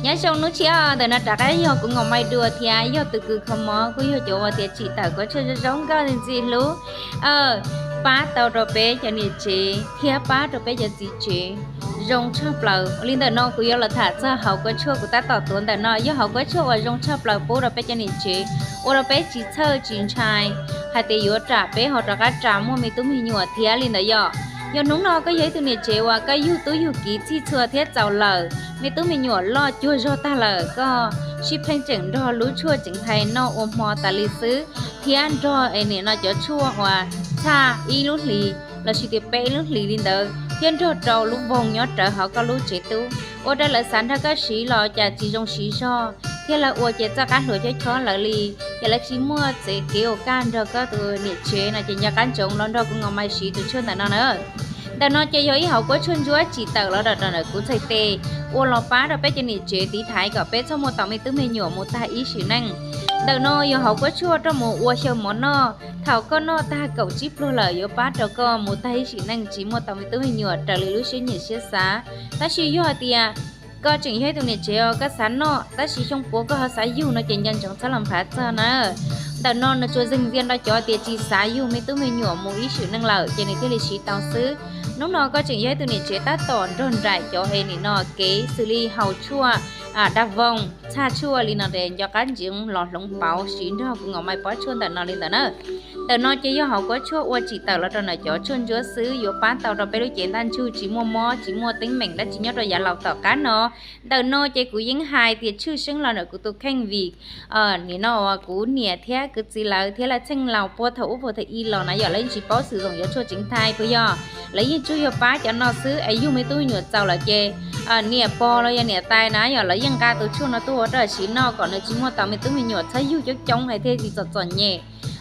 Nyob zoo hnub tshiab, ntawm no rov qab yog kuv Ngos Mai dua thiab yog tus kws kho mob kuj yog cov uas tias tsim tawm kua tshuaj zoo zoo nkauj ntxim ntxim hlub, pab tau rau peb cov niam tsev thiab pab rau peb cov txiv tsev zoo tshaj plaws. Li ntawm no kuv yuav los tham txog hauv kua tshuaj kuv tab tom tuav ntawm no, yog hauv kua tshuaj uas zoo tshaj plaws pub rau peb cov niam tsev, ua rau peb tsis txhawj tsis ntshai hais tias yuav ram peb ho rov qab ras muaj me tub me nyuam thiab li ntawd yom. Yog hnub no koj yog ib tug niam tsev uas koj yug tub yug kiv txhij txhua thiab txaus lawm, me tub me nyuam loj cuag zog tag lawm, koj sib pheej tseem nrog lub tshuaj tseev thais noj ua hmo tas li xwb, thiab nrog es nim no cov tshuaj uas txhaj ib lub hlis lossis tias peb lub hlis li ntawd, thiab nrog rau lub voog nyob rawv hauv koj lub tsev tub, ua rau lawv xav nrog koj siv los cas tsis zoo siv zog, thiab lawv ua ces txoj qab hluas chob chob lawv li, ces lawv tsis muaj txoj kev ua kaj nrog koj tus niam tsev no ces nco qab ntsoov los nrog kuv Ngos Mai siv tus tshuaj ntawm no na. Ntawm no ces yog ib hauv kua tshuaj ntsuab tsim tawm los rau ntawm kuv txhais tes, ua los pab rau peb cov niam tsev tiv thaiv kom peb txhob muaj tau me tub me nyuam mus tag ib sim neej. Ntawm no yog hauv kua tshuaj rau mus ua xyaw mov noj, thaum koj noj tag kaum tsib pluag lawm yuav pab rau koj mus tag ib sim neej tsis muaj tau me tub me nyuam raws li lub siab nyiam siab xav. Tab sis yog hais tias koj tseem yog ib tug niam tsev uas koj xav noj tab sis xyoo puav koj ho xav yug no ces nco ntsoov txhob los nphav txog na. Ntawm no nws tsuas zeeg ntxias rau cov tias tsis xav yug me tub me nyuam mus ib sim neej lawm ces nws thiaj li siv tau xwb. Hnub no koj tseem yog ib tug niam tsev tab tom nrog nraim cov es nim no kev xws li haus tshuaj, dag voog, txhaj tshuaj li no ces nco qab ntsoov los hloov pauv siv nrog kuv Ngos Mai pob tshuaj ntawm no li ntawd na. Ntawm no ces yog hauv kua tshuaj ua tsim tawm los rau ntawm cov tshuaj ntsuab xwb, yuav pab tau rau peb lub cev ntaj ntsug tsis muaj mob tsis muaj teeb meem dab tsi nyob rau yav laus tom qab no. Ntawm no ces kuv yeej hais tias tshwj xeeb los ntawm kuv tus kheej vim nim no uas kuv niam thiab kuv txiv lawv thiab lawv txheej laus puag thaum ub puag thaum i los na yom, lawv yeej tsis paub xwm zoom cov tshuaj tseev thais puas yog, lawv yeej tsuas yog pab cov no xwb es yug me tub me nyuam txaus lawm ces niam pog los yog niam tais na yom, lawv yeej nqa tus tshuaj no tuaj ua rau siv noj kom nws tsis muaj tau me tub me nyuam txhob yug coob coob es thiaj li txom txom nyem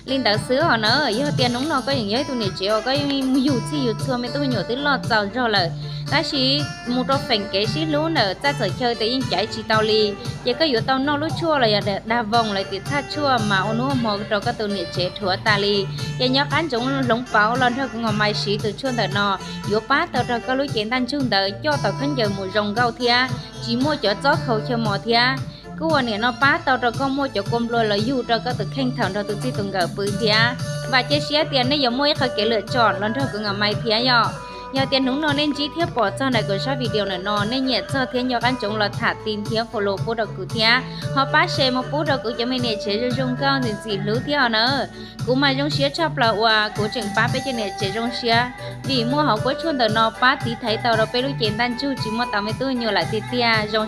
li ntawd xwb os na. Yog tias hnub no koj yeej yog ib tug niam tsev uas koj yeej mus yug txhij yug txhua me tub me nyuam twb loj txaus zog lawm, tab sis mus rau feem kev sib hlub ntawm txaj txawm chaw tias yeej caiv tsis tau li, ces koj yuav tau noj lub tshuaj los yog dag voog los tias txhaj tshuaj mas ua hnub ua hmo rau koj tus niam tsev dhuav tas li. Ces nyob qab ntsoov hloov pauv los nrog kuv Ngos Mai siv tus tshuaj ntawm no, yuav pab tau rau koj lub cev ntaj ntsug ntawd coj tau khaub ncaws mus zoo nkauj thiab tsis muaj cov txob khaus chaw mos thiab. Kuj ua niam no pab tau rau koj muaj cov kua nplua los yug rau koj tus kheej thaum nrog tus txij tus nkawm pw thiab. Vam cia siab tias nej yuav muaj ib qho kev lwm tsam los nrog kuv Ngos Mai thiab yom. Yog tias hnub no nej ntsib thiab pom txog ntawm kuv sab video ntawm no nej nyiam txog thiab nco qab ntsoov los tham tim thiab follow pub rau kuv thiab ho pab share mus pub rau kuv cov me niam tsev zoo zoo nkauj ntxim ntxim hlub thiab os na. Kuv mas zoo siab tshaj plaws uas kuv tseem pab peb cov niam tsev zoo siab vim muaj hauv kua tshuaj ntawm no pab tiv thaiv tau rau peb lub cev ntaj ntsug tsis muaj tau me tub me nyuam lawm tiag tiag zoo